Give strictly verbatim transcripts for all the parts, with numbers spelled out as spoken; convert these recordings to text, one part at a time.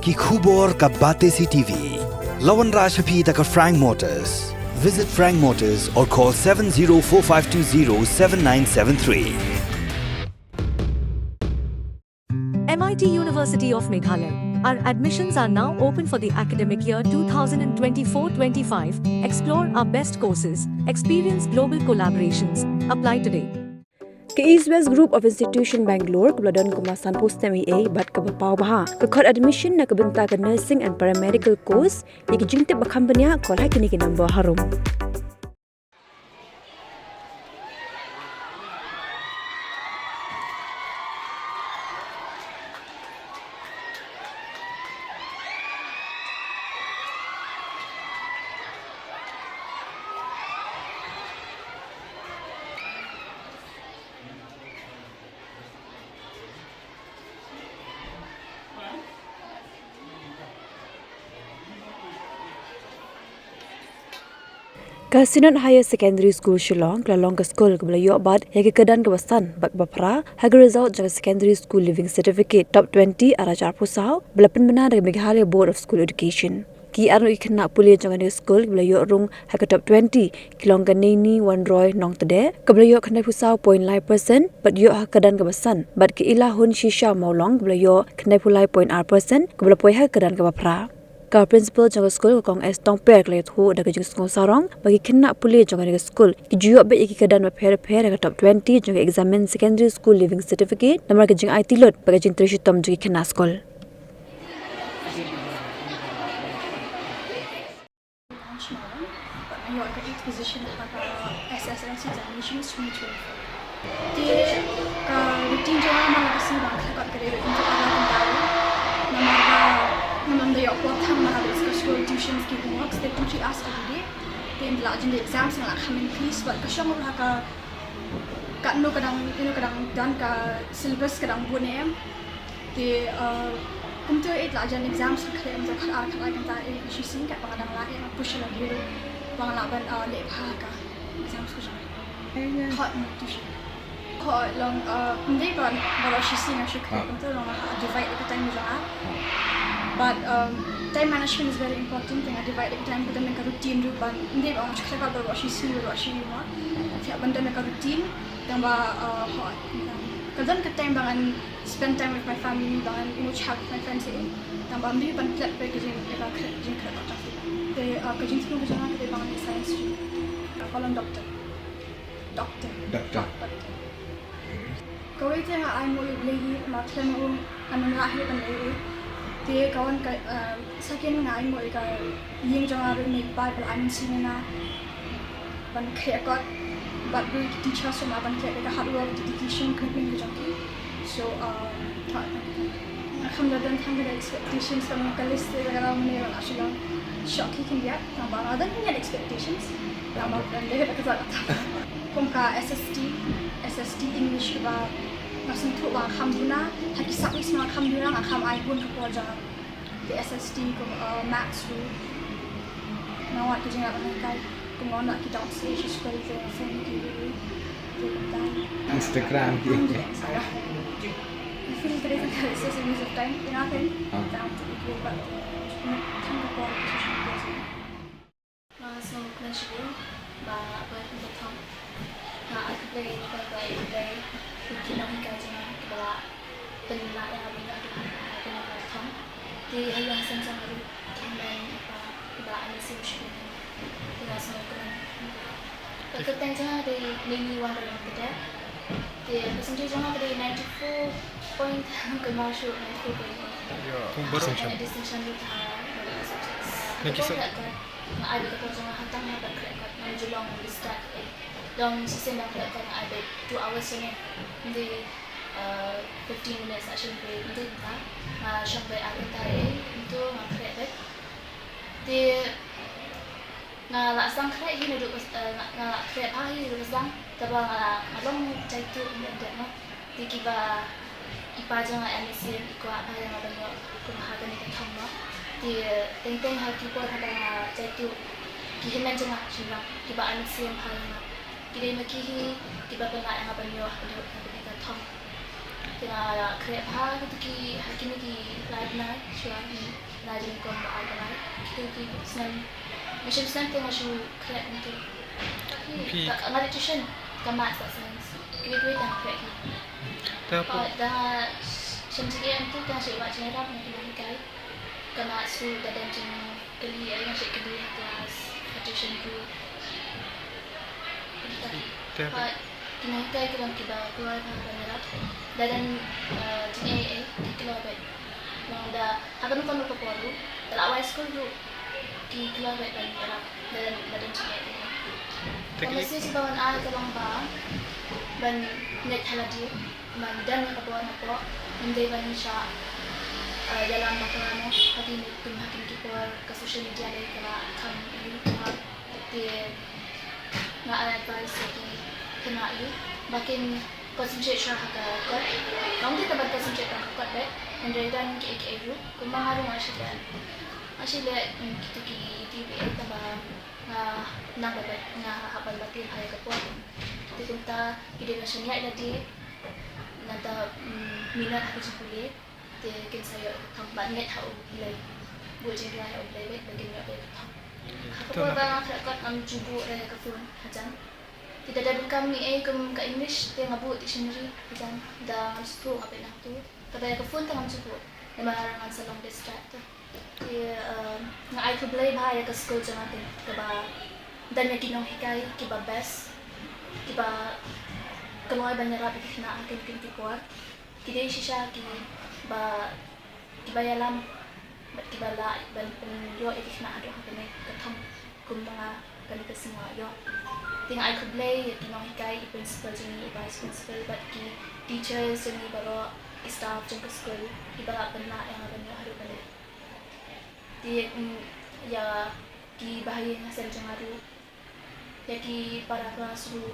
Ki khubor ka Batesi T V. La wanrah sha phi da ka Frank Motors. Visit Frank Motors or call seven zero four five two zero seven nine seven three. M I T University of Meghalaya. Our admissions are now open for the academic year two thousand twenty-four twenty-five. Explore our best courses, experience global collaborations. Apply today. Ka East West Group of Institution Bangalore, kaba la don kumba sanphew snem eiei bad kaba paw bha, ka khot admission na ka bynta ka nursing and paramedical course. Ïa ki jingtip ba kham bniah, call ha kine ki number harum. Ka Synod Higher Secondary School Shillong ka la long ka skul kaba la ïoh bat ïa ka kyrdan kaba san bad kaba phra ha ka result jong ka Secondary School Leaving Certificate Top twenty ar hajar arphew saw ba la pynbna da ka Meghalaya Board of School Education. Ki arngut ki khynnah pule jong kane ka skul kiba la ïoh rung ha ka top twenty ki long ka Neini Wanroi Nongtdeh kaba la ïoh khyndaiphew saw point lai percent bad ïoh ha ka kyrdan kaba san, bad ka Ilahun Shisha Mawlong kaba la ïoh khyndaiphew lai point ar percent kaba la poi ha ka kyrdan kaba phra. Ka principal jong ka skul, ka Kong S Tongper, ka la ïathuh da ka jingsngew sarong ba ki khynnah pule jong kane ka skul ki ju ïoh beit ïa ki kyrdan bapher bapher ha ka top twenty jong ka exam Secondary School Leaving Certificate namar ka jingaiti lut bad ka jingtrei shitom jong ki khynnah skul. Nga ïoh ka eighth position ha ka S S L C examinations twenty twenty-four. Te ka routine jong nga man la ka sngi ba nga khleh kot ka dei ba ym tip ar la kynta. Namar ba ngam da ïoh por tang, nga ha ka school tuitions, ki homeworks, te two three hours every day. Te ynda la jin da exams nga la kham increase bad ka shong ruh ha ka katno ka dang, you know, ka dang don ka syllabus ka dang bun ne em. Te, uh, kumta eh la jan exams ka khlem to khat ar khat lai kynta eh shisien katba nga dang lah eh nga push la biru ba nga lah ban, uh, leh bha ka exams ka jong. Hot na tu shi. Hot long, uh, kumta ba baroh shisien nga shu khlem kumta long, uh, divide ka time jong nga. But, um, time management is very important. Te nga divide ka time ka don ka routine ruh ban kumta ba nga shu khlem baroh shisien baroh shisien mo. Te ban don ka routine tang ba, uh, hot. Ka don ka time ba ngan spend time with my family, ba ngan, you know, chat with my friends eh. Tang ba ym dei ban klet beit ka jing, ka kret, jingkret ka jong. Te, uh, ka jingthmu ka jong nga ka dei ba ngan leh science stream. Ka long doctor. Doctor. Doctor. Doctor. Kawei te nga ainguh ïa U Blei hi, namar khlem u ngan ym lah hi ban leh hi. Te ka wan ka, uh, second nga ainguh ïa ka ïing jong nga ruh, i mei i pa ba la ai mynsiem ïa nga ban khreh kot bad ruh ki teachers jong nga ban khreh, ka hard work, dedication, commitment ka jong ki. So, um, ha, nga kham da don tang ka expectations, ka long ka list te ka long ne, la shu long shock hi khyndiat, tang ba nga don khyndiat expectations, tang ba don de ka jaka. Kum ka S S T, S S T English kaba nga sngewthuh ba nga kham duna, ha ki subjects ba nga kham duna, nga kham ai bun ka por jong nga. Ki S S T kum, uh, maths ruh. Nga wad ki jingïalang hikai kum nga wad ki doubts eh sha skul te nga phone ki ruh. Te kumta. Instagram ki. Instagram. I feel ka dei tang ka, it's just a waste of time. Ïa nga kein. Ah. Tang tu ki bad, uh, tang ka por ki social media. Nga sngewkmen shibun ba nga poi ha kane ka thong. Nga ai khublei ïa U Blei, ïa ki nonghikai jong nga kiba la pynlah ïa nga ban ïoh ha kane ka thong. Te ha ïing ha sem jong nga ruh ki hynmen kiba, kiba la ai mynsiem shibun. Te nga sngewkmen. Ka kyrteng jong nga ka dei Neini Wanroi Nongtdeh. Te percentage jong nga ka dei ninety-four point, kynmaw shuh, ninety-four point eight. Ïa, kong bar. And a distinction ruh ha baroh ki subjects. Nga ai beit ka por jong nga ha tang ha ban khreh kot, ngam ju long distract eh. Long shisien ban khreh kot nga ai beit two hours jong nga. Ym dei, uh, fifteen minutes, actually, ym dei kumta. Nga shong beit ar kynta eh, kumta nga khreh beit. Te nga la sdang khreh hi naduh, eh, nga, nga la khreh bha hi naduh sdang. Te ba nga, nga long jaituh ym dei dei mo. Te kiba i pa jong nga, M S C, i kwah bha ïa nga ban ïoh kum ha kane ka thong mo. Te teng teng ha ki por haba nga jaituh, ki hynmen jong nga shynrang kiba M S C bha ïa nga. Ki dei ma ki hi kiba pynlah ïa nga ban ïoh ha kane ka thong. Te nga la khreh bha kito ki, ha kine ki lai bnai shuwa, lai jingkom ba ar ba lai. Kito ki snem, mission snem te nga shu khreh kito. Phi- Ka, nga dei tuition ka maths ka science. Kiwei kiwei te nga khreh ki. Te hapoh- Hooid, da nga shem jingeh kito te nga shu wad jingïarap na ki nonghikai. Ka maths ruh da don jing kylli, ai, nga shu kylli ha class, ha tuition ruh. Te- Hooid, ki nonghikai ki long kiba kloi bha ban ïarap. Da don, eh, jingaiei, ki kloi bha. Long da ha kano kano ka por ruh, da la wai skul ruh, ki kloi bha ban ïarap. Da don, da don jingaiei. Te- Ka message ba ngan ai ka long ba ban ngeit ha lade. Ban don ïa ka bor hapoh, ym dei ban shah, eh, ïalam bakla mo, ha kine, kum ha kine ki por ka social media lei ka la kham ïa ka. Te nga ai advice ïa ki khynnah ïa ba kin concentrate shuwa ha ka kot. Ym dei tang ban concentrate tang ha ka kot beit, hynrei don kiei kiei ruh, kumba nga ruh nga shu leh, nga shu leh, mm, kito ki, kito kiei kiei tang ba nga nang ba beit, nga hap ban batai bha ïa ka por. Te kumta ki dei ban shaniah ïa lade, nangta, mm, minot ha ka jingpule, te kin sa ïoh ïa ka thong, bad ngeit ha U Blei. Buh jingduwai ha U Blei beit ba kin ïoh ïa ka thong. Ha ka por ba nga khreh kot ngam ju buh re ka phone hajan. Te da dei ban kam ei ei kum ka English te nga buh dictionary hajan. Da ngam sngewthuh nga peit nangtu. Kaba ïa ka phone te ngam ju buh. Namar ngan sa long distract te. Te, um, nga ai khublei bha ïa ka skul jong nga te kaba don ïa ki nonghikai kiba best, kiba kloi ban ïarap ïa ki khynnah ha kine ki por. Ki dei shisha kiba, kiba ïalam bad kiba lah ban pynïoh ïa ki khynnah haduh ha kane ka thong kumba nga kane ka sngi nga ïoh. Te nga ai khublei ïa ki nonghikai, i principal jong ngi, i vice principal bad ki teachers jong ngi baroh, ki staff jong ka skul kiba lah pynlah ïa nga ban ïoh haduh kane. Te, mm, ïa ki bahaïing hasem jong nga ruh, ïa ki para klas ruh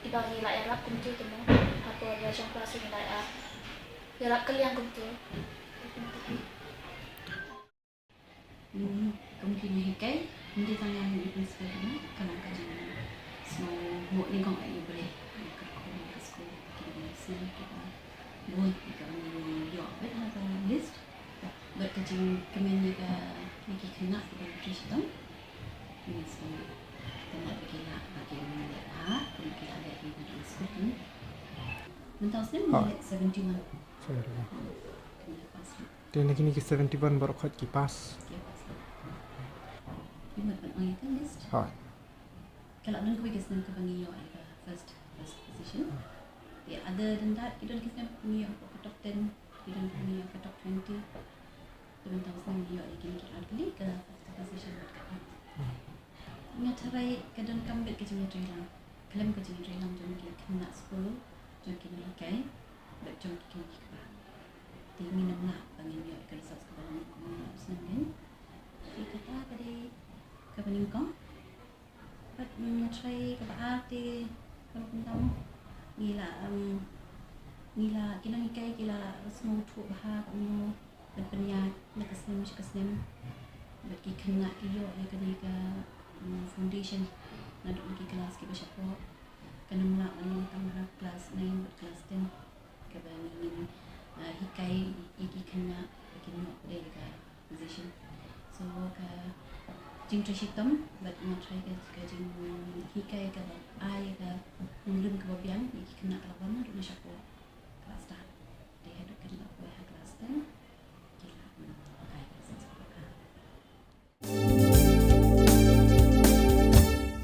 kiba ngi la ïarap kumto te mo, ha por lajong klas ruh ngi la ïa, ïarap kylliang kumto. Mm, kum ki nonghikai, ym dei tang ïa ngi i principal hi, ka long ka jingsngewnguh nyngkong ïa U Blei, ïa ka kyrkhu ka skul, ki nonghikai kiba bun kiba ngi ïoh beit ha ka list. Bad ka jingkmen ïa ka, ïa ki khynnah kiba trei shitom. Ngi sngewbha ba ki lah ba ki leh bha, kum ki la leh ki nonghikai skul. Mynta u snem ngi leh seventy one. Seventy one. Khynnah pass. Te na kine ki seventy one baroh khoit ki pass. Ki pass. Ki mut ban ong ïa ka list. Hooid. Ka la don kawei ka snem kaba ngi ïoh ïa ka first, first position. Te other than that, ki don ki snem ngi ïoh ka top ten, ki don ki ngi ïoh ka top twenty. Te mynta u snem ngi ïoh ïa kine ki artylli ka first position bad ka eighth. Nga tharai ka donkam beit ka jingïatreilang, khlem ka jingïatreilang jong ki khynnah skul, jong ki nonghikai bad jong ki kmie ki kpa. Te ngin ym lah ba ngin ïoh ïa ka result kaba long kumne u snem kein. Te kata ka dei kaba nyngkong. Bad nga tharai kaba ar te, kaba kumta mo, ngi la, em, ngi la, ki nonghikai ki la sngewthuh bha kumno ban pynïaid na ka snem sha ka snem. Bad ki khynnah ki ïoh ïa kane ka, em, foundation naduh ki klas kiba shapoh. Kan ym lah ban long tang ha klas nine bad klas ten. Kaba ngi ngin, ah, hikai ïa ki khynnah ba kin ïoh dei ka position. So ka jingtrei shitom bad nga tharai ka, ka jinghikai kaba ai ka nongrim kaba biang ïa ki khynnah ka la wan naduh na shapoh klas start. Te haduh kan ïoh poi ha klas ten.